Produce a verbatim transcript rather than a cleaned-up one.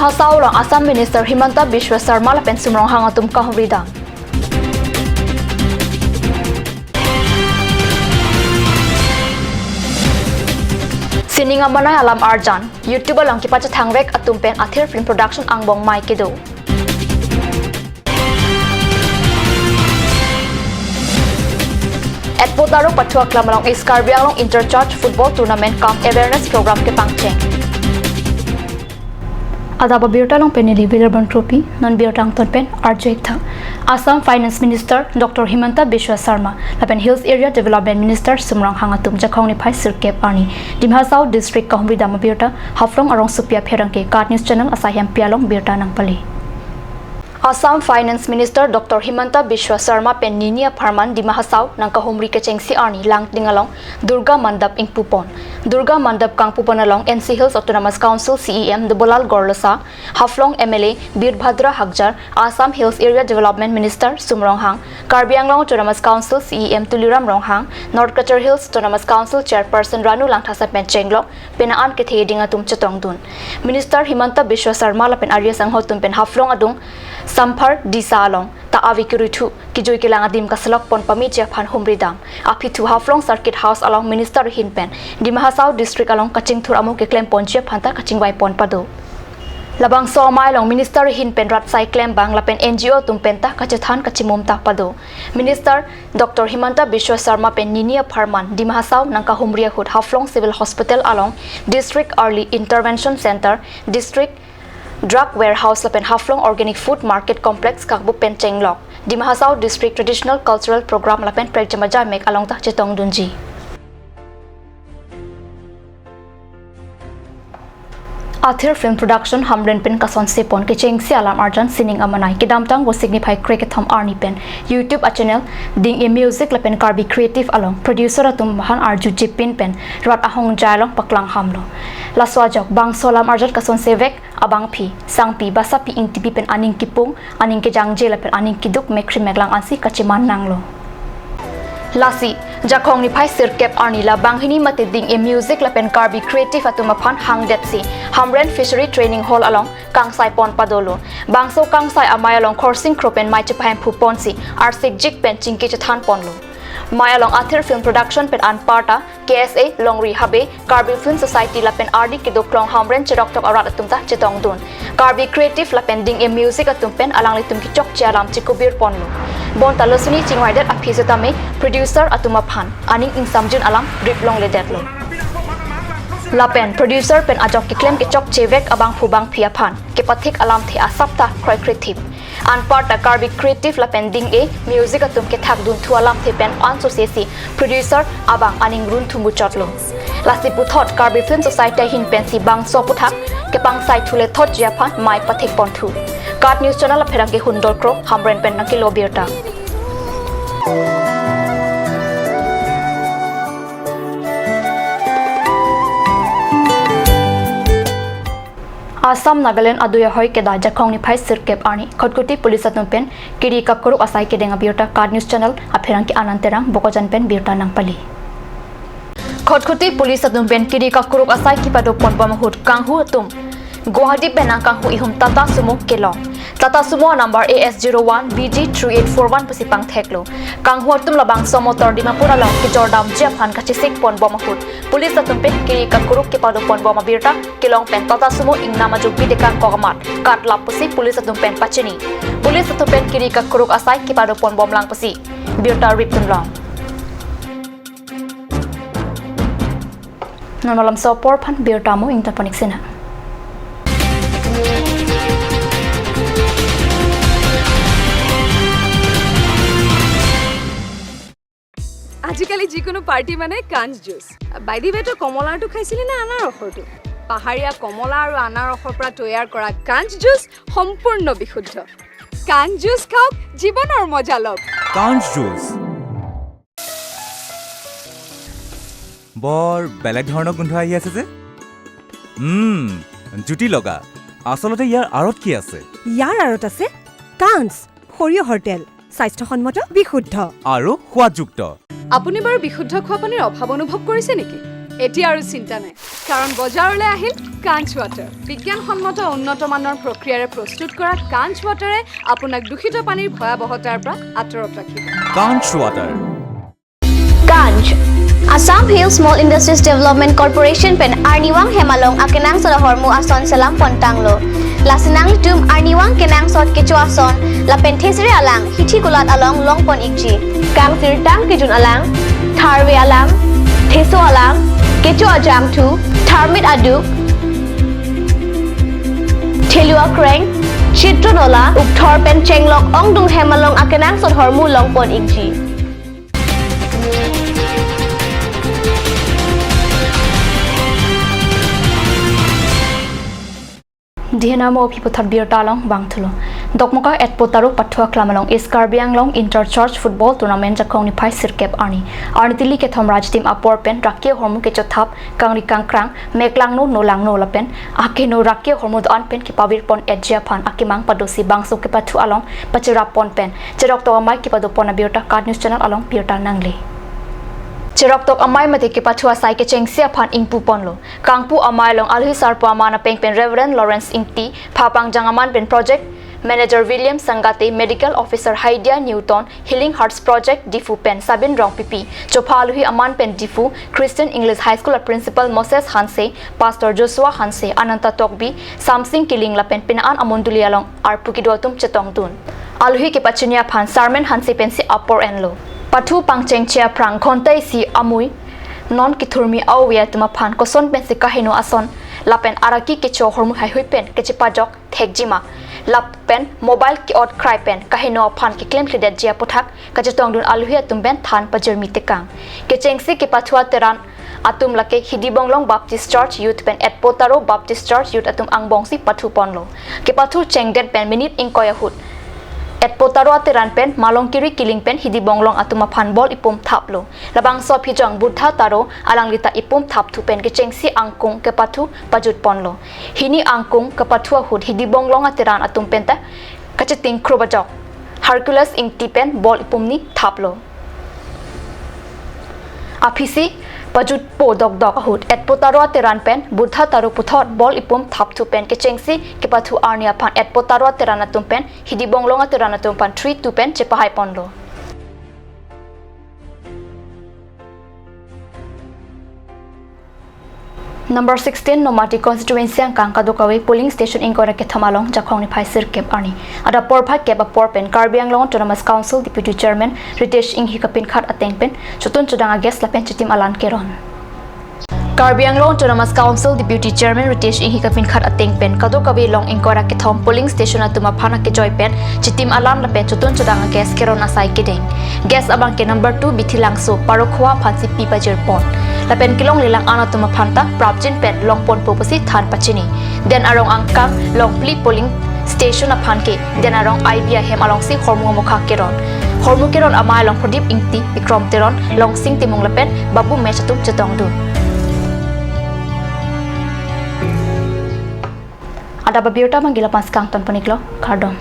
Hasao along Assam Minister Himanta Biswa Sarma lapen Sum Ronghang atum kahumri dam. Sining amanai alam arjan, YouTube along kepachethangvek atum pen Athir Film Production angbong mei kedo. Etpo Taro Pathu Aklam along East Karbi Anglong Inter-Church Football Tournament cum Awareness Program kepangcheng. Adap abirta along pen neli William Trophy, non birta angton pen arju-ik tha. Assam Finance Minister Doctor Himanta Biswa Sarma lapen Hills Area Development Minister Sum Ronghang atum Jakhong niphai sirkep arni Dima Hasao District kahumri dam abirta Haflong arongsopi apherangke KAT News Channel asai hempi along birta nangpale. Assam Finance Minister Doctor Himanta Biswa Sarma pen nini apharman Dima Hasao nangkahumri kechengsi arni Langting along Durga Mandap ingpupon. Durga Mandap kangpupon along N C Hills Autonomous Council C E M Debolal Gorlosa, Haflong M L A Birbhadra Hakjar, Assam Hills Area Development Minister Sum Ronghang, Karbi Anglong Autonomous Council C E M Tuliram Ronghang, North Cachar Hills Autonomous Council Chairperson Ranu Langthasa pen chenglok, penang an kethe ding atum chetongdun. Minister Himanta Biswa Sarma lapen arya sangho atum pen Haflong adung Samphar Disa along ta ave keruthu kejui kelang adim kaselok pon pameji aphan humri dam. Aphi thu Haflong Circuit House along Minister ahin pen Dima Hasao District along kachingthur amo keklem ponji aphan ta kachingvai pon pado. Labangso amei along Minister ahin pen rat asai klembang lapen N G O atum pen ta kachethan kachimum ta pado. Minister Doctor Himanta Biswa Sarma pen nini apharman Dima Hasao nangkahumri ahut Haflong Civil Hospital along District Early Intervention Center, District Drug Warehouse lapen Haflong Organic Food Market Complex kakbup pen chenglok Dima Hasao District Traditional Cultural Program lapen prekjam ajaimek along ta chetongdunji. Athir Film Production Hamren pen kasonse pon kechengsi alam arjan sining amanai kedamtang Vosik niphai krekethom arni pen YouTube a channel Ding-e Music lapen Karbi Creative along producer atum aphan arju jipin pen rat ahongjai along paklang hamlo. Laso ajok bangso alam arjan kasonsevek abangpi, sangpi, basapi, ingtipi pen aning kipung, aning kejangje lapen aning keduk mekhri meklang ansi kacheman nanglo. Lasi, Jakhong niphai sirkep arni la banghini mate Ding-e Music lapen Karbi Creative atum aphan hangdetsi Hamren Fishery Training Hall along kangsai pon padolo. Bangso kangsai amei along Khorsing Kro pen mei chepahemphu ponsi arsikjik pen chingki chethan ponlo. Mei along Athir Film Production pen anparta K S A Longri Habe, Karbi Film Society lapen ardi kedoklong Hamren cheroktok arat atum ta chetongdun. Karbi Creative lapen Ding-e Music atum pen alanglitum kechokche alam chekubir ponlo. Bonta lasoni chingvaidet aphi setame producer atum aphan aning ingsamjun alam rip longledetlo. Lapen producer pen ajok keklem kechokchevek abangphu bangphi aphan kepathik alamthe asap ta kroikre thip. Anparta Karbi Creative lapen Ding-e Music atum kethakdunthu alamthe pen ansose si producer abang aning runthu muchotlo. Lasi puthot Karbi Film Society ahin pensi bangso aphuthak kepangsaithu lethotji aphan mei pathik ponthu. KAT News Channel apherangke Hundol Kro, Hamren pen nangkelo birta. Assam Nagaland adui ahoi kedai Jakhong niphai sirkep arni Khatkhati Police atum pen kiri kakuruk asai kedeng abirta KAT News Channel apherangke Anand Terang Bokajan pen birta nangpale. Khatkhati Police atum pen kiri kakuruk asai kepado ponbom ahut kanghu atum Guwahati pen nangkanghu ihum Tata Sumo kelong. Tata Sumo number A S zero one B G three eight four one pusi pangtheklo. Kanghu atum labangso motor Dimapur along kejordamji aphan kachesik ponbom ahut police atum pen kiri kakuruk kepado ponbom abirta kelong pen Tata Sumo ingnam ajopi dekangkok amat katlap pusi police atum pen pachini. Police atum pen kiri kakuruk asai kepado ponbomlang pusi birta ripdunlong. Non malomso apor aphan birta mo ingtapon-ik sina. আজিকালি যিকোনো পাৰ্টি মানে কাঞ্চ juice. By the ৱে, তই কমলাৰটো খাইছিলি নে আনাৰসৰটো? পাহাৰীয়া কমলা আৰু আনাৰসৰ পৰা তৈয়াৰ কৰা কাঞ্চ জুচ সম্পূৰ্ণ বিশুদ্ধ। কাঞ্চ জুচ খাওক, জীৱনৰ মজা লওক। কাঞ্চ জুচ। বৰ বেলেগ ধৰণৰ গোন্ধ আহি আছে যে। উম, জুতি লগা। আচলতে ইয়াৰ আঁৰত কি আছে? ইয়াৰ আঁৰত আছে কাঞ্চ, সৰিয়হৰ তেল, স্বাস্থ্যসন্মত, বিশুদ্ধ। আৰু সোৱাদযুক্ত। আপুনি বাৰু বিশুদ্ধ খোৱা পানীৰ অভাৱ অনুভৱ কৰিছে নেকি? এতিয়া আৰু চিন্তা নাই, কাৰণ বজাৰলৈ আহিল কাঞ্চ ৱাটাৰ। বিজ্ঞানসন্মত উন্নত মানৰ প্ৰক্ৰিয়াৰে প্ৰস্তুত কৰা কাঞ্চ ৱাটাৰে আপোনাক দূষিত পানীৰ ভয়াৱহতাৰ পৰা আঁতৰত ৰাখিব। Kanch Water. Kanch, Assam Hill Small Industries Development Corporation pen arnivang hem along akenangsot ahormu ason selam pontanglo. Lasi nanglitum arnivang kenangsot kecho ason lapen thesere alang hithi kulat along longpon ikji. Kangsirtang kejun alang, tharve alang, theso alang, kecho ajangthu, tharmit aduk, thelu akreng, chitron ola, ukthor pen chenglok ongdung hem along akenangsot ahormu longpon ikji. Dihenamo aphi puthot birta along vangthulo. Dokmoka Etpo Taro pathu aklam along East Karbi Anglong Inter Church Football Tournament jakong niphai sirkep arni. Arni tili kethom rajdim apor pen raki ahormu kechothap, kangri kangkrang, meklangno nolangno lapen akeheno raki ahormu do-an pen kepavir pon etji aphan akemang padosi bangso kepathu along pacherap pon pen cheroktok amei kepado pon abirta KAT News Channel along birta nangle. Cheroktok amei mate kepathu asai kechengsi aphan ingpu ponlo. Kangpu amei along alohi sarpo aman apeng pen Reverend Lawrence Ingti, pha pangjang aman pen Project Manager William Sangate, Medical Officer Haidia Newton, Healing Hearts Project Diphu pen Sabin Rongpipi, chopha alohi aman pen Diphu Christian English High School a Principal Moses Hanse, Pastor Joshua Hanse, Ananta Tokbi, Samsing Kiling lapen pini an amondoli along arpu kedo atum chetongdun. Alohi kepachini aphan Sarmen Hanse pensi apor enlo. Pathu pangchengche aphrang ghonta isi amui non kethurmi aove atum aphan koson pensi kaheno ason lapen araki kecho ahormu haihui pen kechepajok thekjima lapen mobile ke-ot krai pen kaheno aphan keklemkledetji aputhak kachetongdun alohi atum pen than pajirmi tekang. Kechengsi kepathu ateran atum lake Hidi Bonglong Baptist Church Youth pen Etpo Taro Baptist Church Youth atum angbongsi pathu ponlo. Kepathu chengdet pen minute ingkoi ahut Etpo Taro ateran pen Malongkiri Kiling pen Hidi Bonglong atum aphan bol ipum thaplo. Labangso aphi jong Buddha Taro alanglita ipum thapthu pen kechengsi angkung kepathu pajut ponlo. Hini angkung kepathu ahut Hidi Bonglong ateran atum penta kacheting kro bajok Hercules Ingti pen bol ipum ni thaplo. Aphisi pajutpo dokdok ahut Etpo Taro ateran pen Buddha Taro puthot bol ipum thapthu pen kechengsi kepathu arni aphan Etpo Taro ateran atum pen Hidi Bonglong ateran atum aphan three two pen chepahai ponlo. Number sixteen Nomati constituency angkang kadokave polling station ingkoi ra kethom along jakong niphai sirkep arni adap porphai kep apor pen Karbi Anglong Autonomous Council Deputy Chairman Ritesh Enghi kapinkhat ateng pen chotun chodang a-guest lapen chitim alan keron. Karbi Anglong Autonomous Council Deputy Chairman Ritesh Enghi kapinkhat ateng pen kadokave along ingkoi ra kethom polling station atum aphan akejoi pen chitim alan lapen chotun chodang a-guest keron asai kedeng. Guest abang ke number two Bithilangso Parokhwa aphansi pi pajir pon. Lapen kelong lelang an atum aphan ta prapjin pen longponpo pusi than pachini. Den arong angkang Longphli polling station aphan ke Den arong I B ahem alongsi hormu amokha keron. Hormu keron amei along Pradip Ingti, Bikrom Teron, Longsing Timung lapen Babu Mech atum chetongdun. Adap abirta abang ke la-an pensi kangton pon iklo, kardom.